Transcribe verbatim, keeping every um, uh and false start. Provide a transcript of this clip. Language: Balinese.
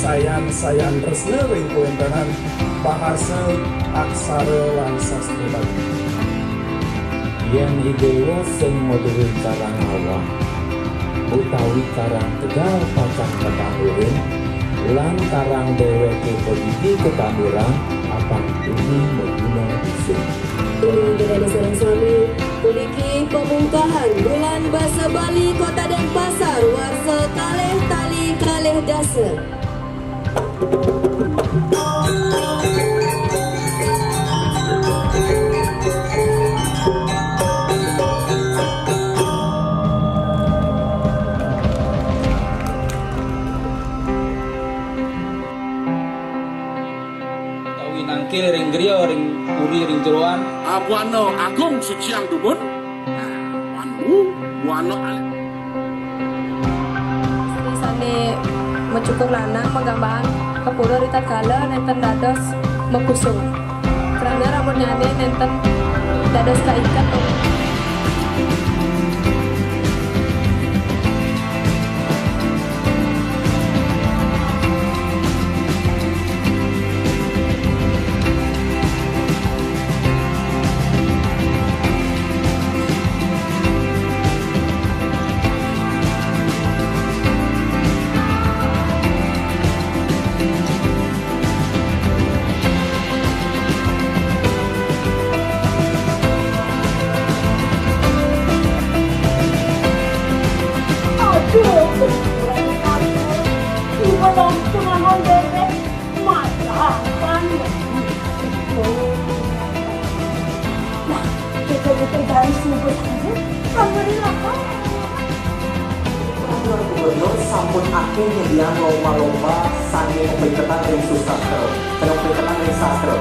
Sayan-sayan tresna ring kawéntenan bahasa, aksara, lan sastra Bali. Yén I Déwa sing madué karang awak, utawi karang tegal pacang katandurin, lan karang déwéké padidi katandurang, apang uni maguna dusung. Inggih Ida dané sareng sami, puniki pamungkahan Bulan Basa Bali Kota Denpasar warsa kalih tali kalih dasa. Utawi nangkil ring griya, ring puri, ring jeroan. Ah, buana agung suciang dumun. Nah, wan bu, buana alit. Istri sané macukur lanang magambahan ka pura ritatkala nénten dados makusung. Krana rambutnyané nénten dados kaiket. Aduh, ibu dong pengangon bebek, masakan. Nah, betul-betul garis ibu saya, alhamdulillah. Gubernur sampun akéh nyediaang lomba-lomba sané mapaiketan ring susastra, sané mapaiketan ring sastra.